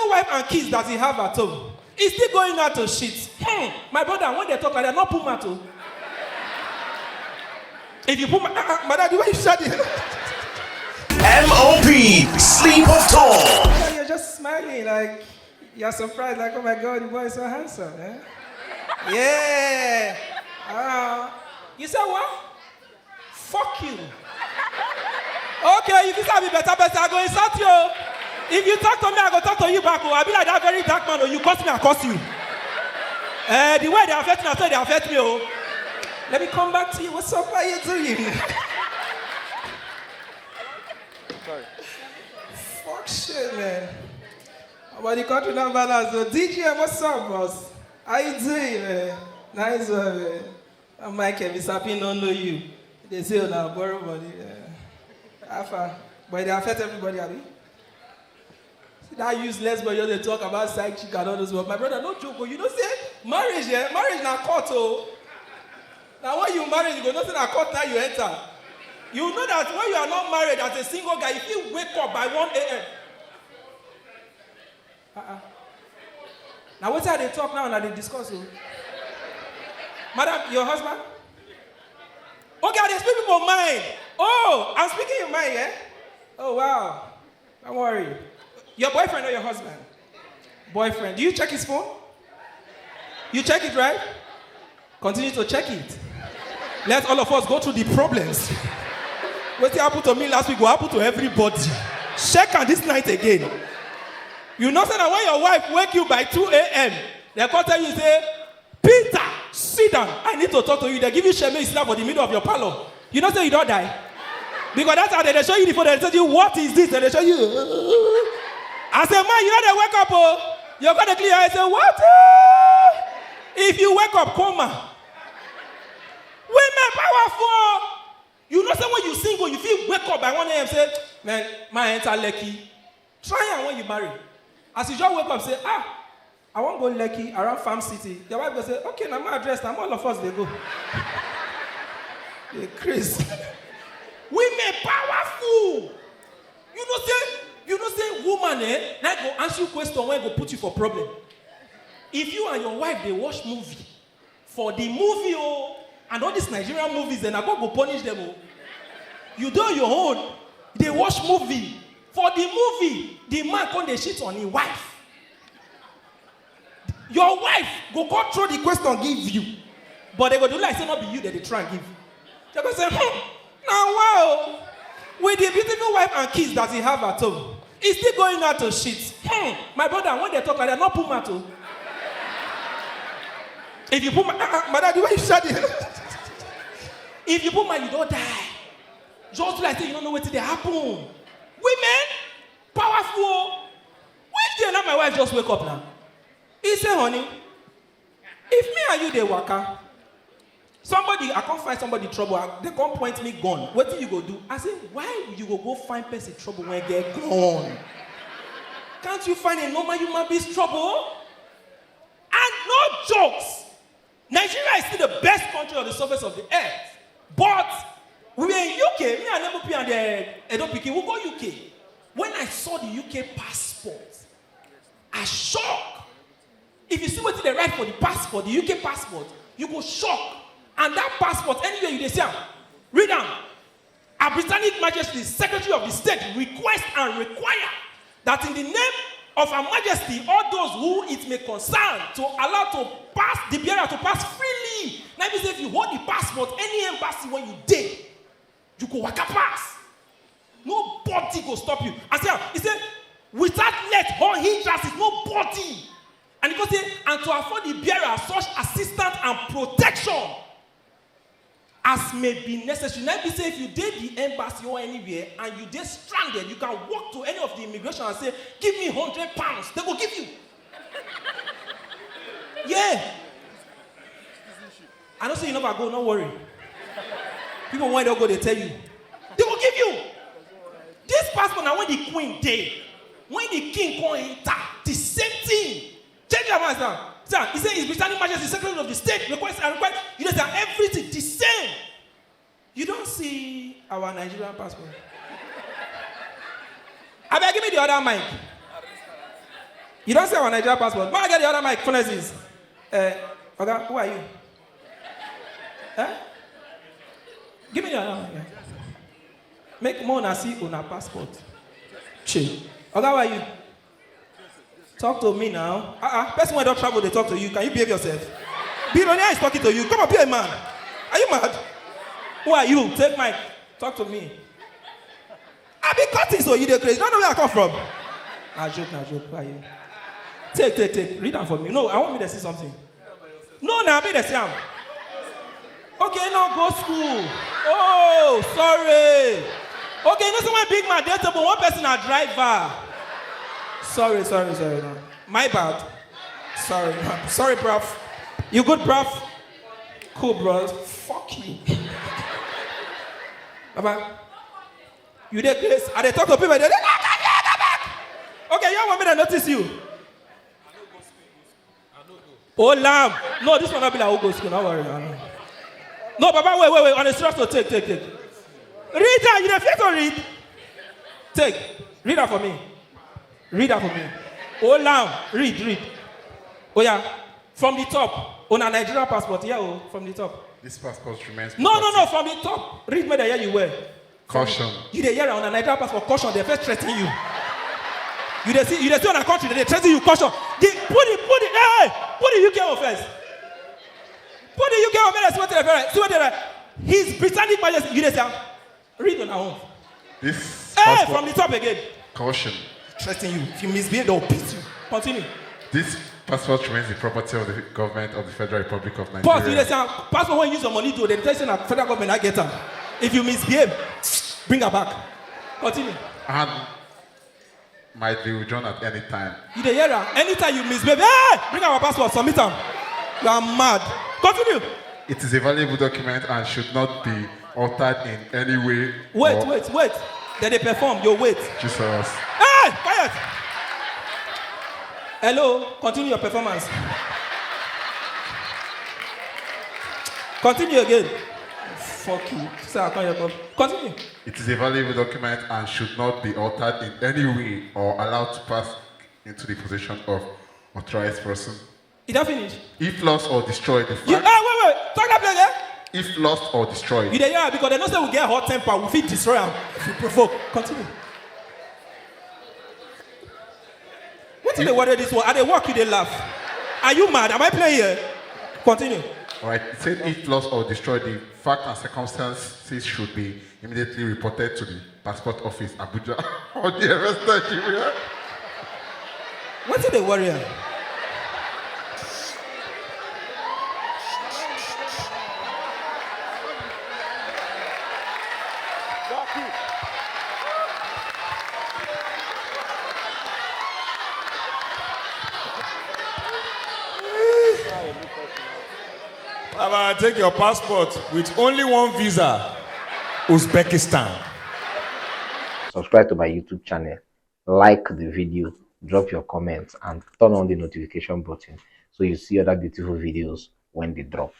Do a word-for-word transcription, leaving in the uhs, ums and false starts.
wife and kids that he have at home, he's still going out to shit. Hmm. My brother, when they talk like that, not put matter. If you put my, uh, uh, madam, the way you shut it. M O P, Sleep of Thought. You're just smiling like you're surprised, like, oh my God, the boy is so handsome. Eh? Yeah. Uh, you said what? Fuck you. Okay, if you sabi better, better, I go insult you. If you talk to me, I go talk to you back. Oh, I be like that very dark man. Oh, you curse me, I curse you. Uh, the way they affect me, I say they affect me. Oh, let me come back to you. What's up? How you doing? Sorry. Fuck shit, man. But the country not balance. So D J, what's up, boss? How you doing, man? Nice one, man. That Michael be sapping don't know you. They say, oh, now borrow money. Uh, Alpha. But they affect everybody, abi? See that useless boy, you dey talk about side chick and all those work. My brother, no joke. Oh. You know, say marriage, yeah, marriage na court, oh. Now when you marry, you go know say na court now you enter. You know that when you are not married as a single guy, if you wake up by one a.m. Uh-uh. Now what are they talk now? Now they discuss. Oh. Madam, your husband? Okay, I dey speak people mind. Oh, I'm speaking your mind, yeah? Oh, wow. Don't worry. Your boyfriend or your husband? Boyfriend. Do you check his phone? You check it, right? Continue to check it. Let all of us go through the problems. What happened to me last week will happen to everybody. Check am this night again. You know, say that when your wife wake you by two a.m., they come tell you, say, Peter, sit down. I need to talk to you. They give you shame, you sit down for the middle of your parlor. You know, say you don't die. Because that's how they, they show you the phone. They tell you, what is this? And they show you. I say, man, you know, they wake up, oh. You're going to clear. I say, what? If you wake up, coma. Women powerful. You know, say when you single, you feel wake up by one a.m. say, man, my enter lucky. Try am when you marry. As you just wake up, say, ah, I wan go Lekki around Farm City. Your wife go say, okay, na my address, na all of us dey go. Dey craze. Women powerful. You know say, you know say woman, eh, na go ask you question wey go put you for problem. If you and your wife dey watch movie, for the movie, oh, and all these Nigerian movies, then I go go punish them, oh. You do your own, they watch movie. For the movie, the man come dey shit on his wife. Your wife go come throw the question give you, but they go do like say not be you that they try and give. They go say, hmm, now wow, with the beautiful wife and kids that he have at home, he's still going out to shit. Hmm, my brother, when they talk like that, not put matter. If you put my, uh, uh, madam, the way you shut it. If you put my, you don't die. Just like say you don't know wetin dey happen. Women, powerful. Which day now my wife just wake up now? He say, honey, if me and you dey waka, somebody, I can't find somebody trouble, I, they can't point me gun. What do you go do? I say, why you go go find person trouble when get gun? Can't you find a normal human being's trouble? And no jokes. Nigeria is still the best country on the surface of the earth. But we were in U K, me and M O P and the Edo Pikin, we go U K. When I saw the U K passport, I shock. If you see wetin they write for the passport, the U K passport, you go shock. And that passport, anywhere you dey see am, read am. Her Britannic Majesty, Secretary of the State, request and require that in the name of Her Majesty, all those who it may concern to allow to pass the bearer to pass freely. Now, if you say if you hold the passport, any embassy when you dey, you go waka pass. Nobody go stop you. I say, he said, without let or hindrances, nobody. And he go say, and to afford the bearer such assistance and protection as may be necessary. Now be say if you dey the embassy or anywhere and you dey stranded, you can walk to any of the immigration and say, give me hundred pounds. They go give you. Yeah. I don't say you never go, no worry. People when they go, they tell you. They will give you. This passport now when the queen dey, when the king come enter, the same thing. Check your mind now. Sir, he said his Britannic Majesty, Secretary of the State, request and request. You know, sir, everything the same. You don't see our Nigerian passport. I beg, give me the other mic. You don't see our Nigeria passport. Man, get the other mic, Phronesis. Uh, Oga, who are you? Eh? Give me the other mic. Make more una see una passport. Che. Oga, who are you? Talk to me now. Uh-uh. Person wey don travel dey talk to you. Can you behave yourself? Billionaire is talking to you. Come up here, man. Are you mad? Who are you? Take mic. Talk to me. I be cutting, so you dey crazy. You don't know where I come from. Na joke, na joke. Who are you? Take, take, take. Read am for me. No, I want me to see something. No, na me dey see am. Okay, no go school. Oh, sorry. Okay, you know someone big man dey table, one person na driver. Sorry, sorry, sorry. No. My bad. Sorry, sorry, bruv. You good, bruv? Cool, bro. Fuck you. Baba, you dey craze. I dey talk to people. They dey, okay, you want me to notice you? Oh, lamb. No, this one not be like who go school. No worry. No, no. No, Baba, wait, wait, wait. On a serious note, take, take, take. Read that. You dey fear to read? Take. Read that for me. Read that for me. Oh, lamb. Read, read. Oh, yeah. From the top. On a Nigerian passport. Yeah, oh, from the top. This passport remains. No, no, no. From the top. Read me the year you were. Caution. You dey hear on a Nigerian passport, caution, they first threaten you. You dey see, you dey see on a country, they threaten you, caution. The, put the, put the, hey, put the U K on first. Put the U K on first. See what they, see what they, His Britannic Majesty, you dey say, read on our own. This Hey, passport from the top again. Caution. Threaten you. If you misbehave, they'll beat you. Continue. This passport remains the property of the government of the Federal Republic of Nigeria. Pause. You dey say, passport when you use your money to, they tell you say na federal government I get am. If you misbehave, bring her back. Continue. And might be withdrawn at any time. You dey hear am? Anytime you misbehave, hey, bring our passport, submit am. You are mad. Continue. It is a valuable document and should not be altered in any way. Wait, or wait, wait. Then they perform. You wait. Jesus. Hey, quiet. Hello, continue your performance. Continue again. Fuck you. Say I can't hear. Continue. It is a valuable document and should not be altered in any way or allowed to pass into the possession of authorized person. Is that finish? If lost or destroyed, the fact. You, hey, wait, wait. Talk that place, eh? If lost or destroyed. You dey hear? Because they know say we get hot temper, we fit destroy am if you provoke. Continue. Wetin dey worry this one? I dey work, you dey laugh. Are you mad? Am I playing here? Continue. All right. It said if lost or destroyed, the fact and circumstances should be immediately reported to the passport office, Abuja, or the arrest Nigeria. Wetin dey worry am? Baba, take your passport with only one visa, Uzbekistan. Subscribe to my YouTube channel, like the video, drop your comments, and turn on the notification button so you see other beautiful videos when they drop.